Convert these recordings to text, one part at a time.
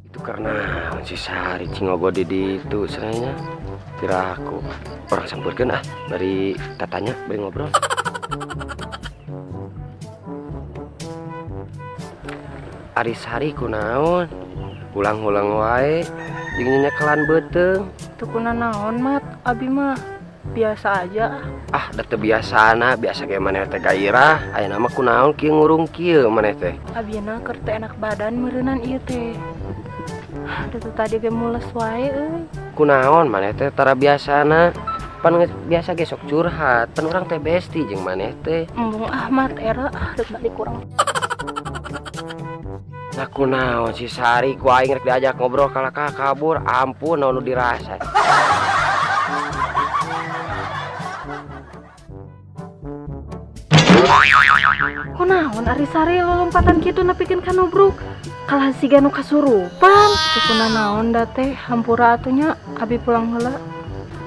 Itu karena si Sari cingogo di ditu seranya kira aku orang sampurkeun ah bari tatanya bari ngobrol. Ari Sari kunaon ulang-ulang wae jeung nyekelan beuteung. Teu kunanaon mat, abi mah biasa aja. Ah, da teu biasana, biasa ge maneh teh gairah, ayeuna mah kunaon kieu ngurung kieu maneh teh. Abina keur teu enak badan meureunnan ieu teh. Da teu tadi ge mules wae euy. Kunaon maneh teh tara biasana? Pan geus biasa ge sok curhat, pan urang teh besti jeung maneh teh. Embung ah mat era ah rek balik urang. Nah kunaon si Sari ku aing rek diajak ngobrol kalah ka kabur, ampun naon nu dirasa. Kunaon ari Sari lolompatan kitu nepikeun ka nubruk. Kalah siga nu kasurupan. Teu kunanaon da teh hampura atuh nya abi pulang heula.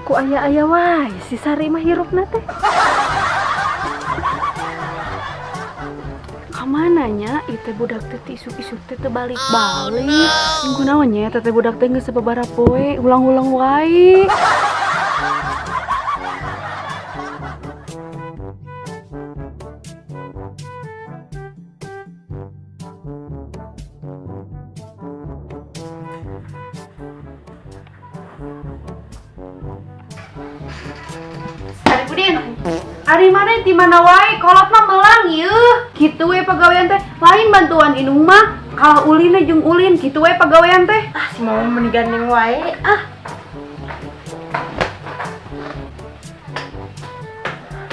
Ku aya-aya wae si Sari mah hirupna teh. Kamana nya ieu teh budak teh ti isuk-isuk teh teu balik-balik. Kunaon nya eta teh budak teh geus sababaraha poe ulang-ulang wae. Ari Budin, ari mana di mana wae kolot mah melang ieu. Kitu we pagawean teh, lain bantuan indung mah kalah ulin jeung ulin kitu we pagawean teh. Ah si mama meni gandeng wae ah.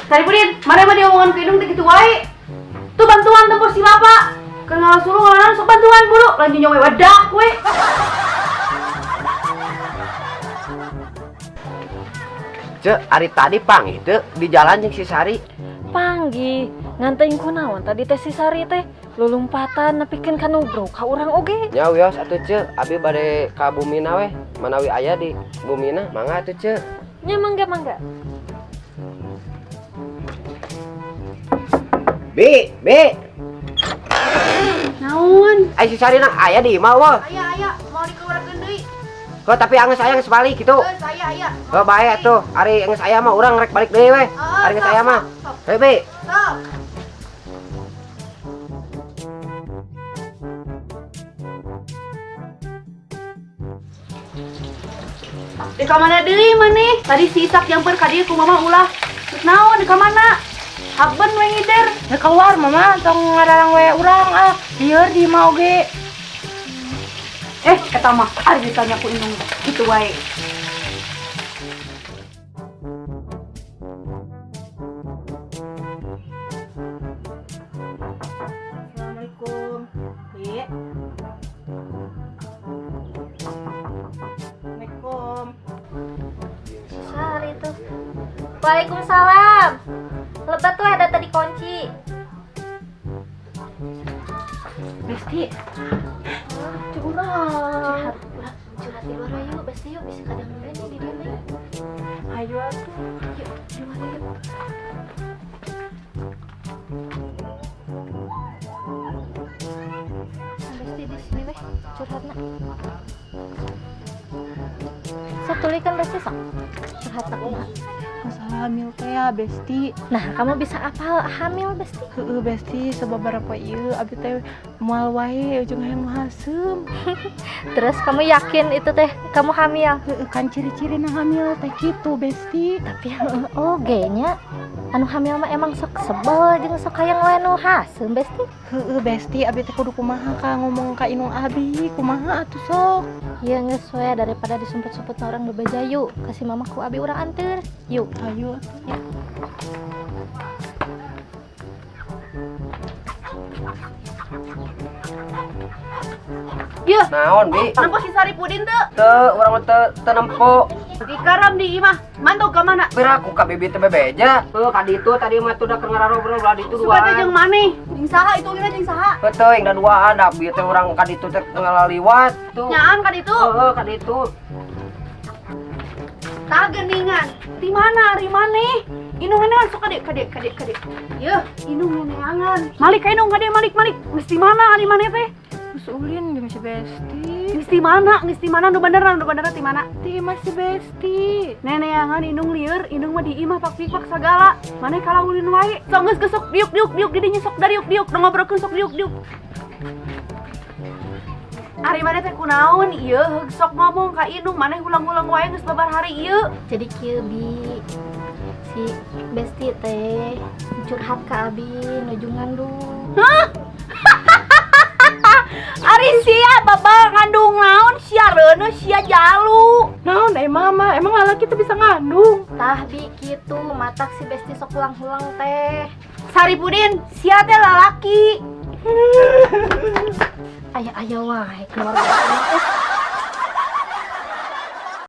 Ari Budin, mana mah diomongan ku indung teh kitu wae. Tuh bantuan tempo si bapak. Keur ngalah suruh ngalah sok bantuan buru, lanjut nyawe wedak we. Cek, ari tadi panggih teu di jalan jeung si Sari. Panggih, ngantein kunaon tadi teh si Sari teh lulumpatan nepikeun ka nubruk ka urang oge. Nya wios atuh Cek, abi bade ka Bumina weh, manawi aya di Bumina, mangga atuh Cek. Nya mangga mangga. Bi, bi. Naon? Ai si Sari na aya di imah weh. Aya aya, mau dikeluarkeun deui. Heuh, tapi anggeus aya geus balik kitu. Geus aya aya. Heuh, bae atuh. Ari geus aya mah urang rek balik deui weh. Ari geus aya mah. Heuh, Bi. Sok. Di kamana deui maneh? Tadi si Isak nyamper ka dieu ku mama ulah. Terus naon di kamana? Haben we ngider. Ya keluar mama, tong ngalarang we urang ah. Lieur di imah oge. Eta mah ari ditanya ku indung kitu wae. Assalamualaikum. Bi. Assalamualaikum. Sari tuh. Waalaikumsalam. Lebat tuh ada tadi kunci. Besti. Curhat. Curhat di luar yuk, Besti yuk, bisa kadang nih di dieu mah. Ayo atuh. Yuk, di luar yuk. Besti di sini weh, curhatna. Sok tulikan Besti sok. Curhat kumaha? Masalah hamil teh ya, Besti. Nah, kamu bisa apal hamil, Besti? Heeh, Besti, sababaraha ieu abi teh moal wae ujung hayang nu haseum. Terus kamu yakin itu teh kamu hamil? Heeh, kan ciri-cirina hamil teh kitu, Besti. Tapi heeh oge nya anu hamil mah emang sok sebel jeung sok hayang wae nu haseum, Besti. Heeh, Besti, abi teh kudu kumaha ka ngomong ka indung abi, kumaha atuh sok. Ieu geus we daripada disumput-sumput orang bebeja yuk, kasih mama ku abi urang anteur. Yuk. Ayo. Ya. Yeuh, Naon, Bi? Nempo si Saripudin teu? Teu, urang mah teu teu nempo. Dikaram di imah. Mantau ka mana? Piraku ka bibi teh bebeja. Heuh, ka ditu tadi mah tuh da keur ngarobrol belah ditu Suka teh duaan. jeung maneh. Jeung saha itu ulina jeung saha? Heuh teuing da duaan da bieu teh urang ka ditu teh ngalaliwat. Tuh. Nyaan ka ditu. Heeh, ka ditu. Tah geuningan. Di mana ari maneh? Indung nenean sok kade kade kade kade. Yeuh, indung neneangan. Malik ka indung kade malik malik. Geus di mana ari maneh teh? Geus ulin jeung si Besti. Geus di mana? Geus di mana nu beneran nu beneran di mana? Ti imah si Besti. Neneangan indung lieur, indung mah di imah pak pak sagala. Maneh kalah ulin wae. Sok geus geus sok diuk diuk diuk di dinya sok dariuk diuk, nu ngobrolkeun sok diuk diuk. Ari maneh teh kunaon ieu heug sok ngomong ka indung maneh ulang-ulang wae geus babar hari ieu. Jadi kieu, Bi, si Besti teh curhat ka abi nuju ngandung. Ari sia babal ngandung naon sia reuneuh sia jalu. Naon eh mama, emang lalaki teh bisa ngandung? Tah, Bi, kitu matak si Besti sok ulang-ulang teh. Saripudin sia teh lalaki. Aya-aya wae keluarga.